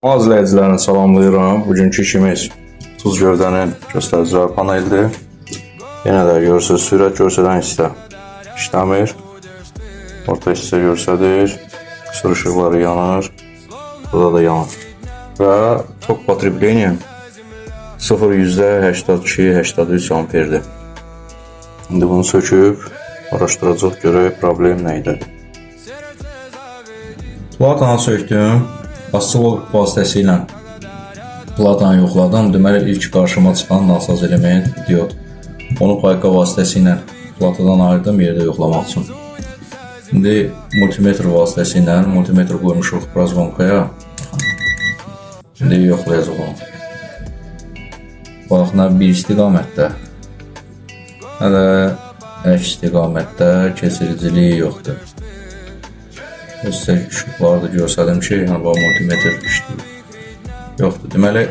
İzləyicilərini salamlayıram. Bugünkü işimiz tuz gövdənin göstəricilər panelidir. Yenə də görürsünüz, sürət göstərən hissə işləmir. Orta hissə göstərir. Qüsur işıqları yanır. Burada da yanır. Və tok potrebleniya 0,82-83 amperdir. İndi bunu söküb araşdıracaq görək problem nə idi. Platanı söktüm. Oscillograf vasitəsilə platanı yoxladım. Deməli ilk qarşıma çıxan nasaz element diod. Onu payka vasitəsilə platadan ayırdım yerdə yoxlamaq üçün. İndi multimetr vasitəsilə multimetr qoymuşuq prazvonkaya. İndi yoxlayacağıq onu. Bax, nə bir istiqamətdə, nə də əks istiqamətdə keçiriciliyi yoxdur. Sizə işıqları da göstərdim ki, yəni bax multimetr işləyir. Yoxdur. Deməli,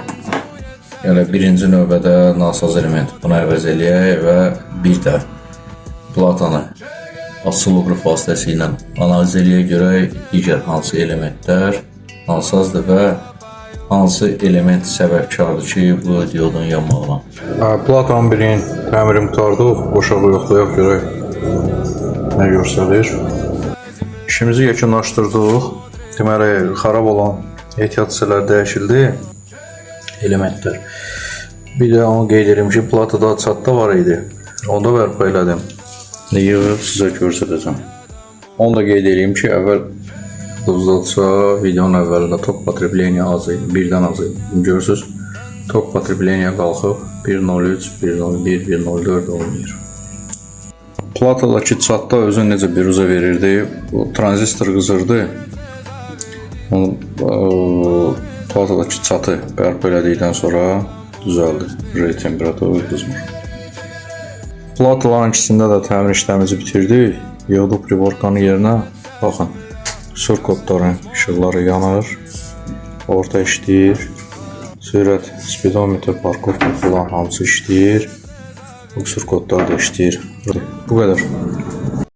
yəni birinci növbədə nasaz element bunu əvəz eləyək və bir də platanı oscillograf vasitəsilə analiz eləyək görək digər hansı elementlər nasazdır və hansı element səbəbkardır ki, bu diodun yanmağına. Platanın birinin təmirini qurtardıq. Qoşağı yoxlayaq görək nə göstərir. İşimizi yekunlaşdırdıq. Deməli, xarab olan ehtiyat hissələr dəyişildi. Elementlər. Bir də onu qeyd edirəm ki, platada çatda var idi. Onu da bərpa elədim. İndi yığıb sizə göstərəcəm. Onu da qeyd edeyim ki, əvvəl yadınızdadırsa, videonun əvvəlində tok potrebleniya az idi, birdən az idi. Görürsüz, tok potrebleniya qalxıb 1.03, 1.01, 1.04 olmayır. Platadakı çatda özü necə biruzə verirdi, o tranzistor qızırdı. Onu platadakı çatı bərpa elədikdən sonra düzəldi. R temperaturu qızmır. Plataların ikisində də təmir işlərimizi bitirdik. Yığdıq priborkanın yerinə. Baxın, qüsur kodların işıqları yanır. Orta işləyir. Sürət, spidometr, parkovka falan hamısı işləyir. Bu qüsur kodlar da işləyir. Bu qədər.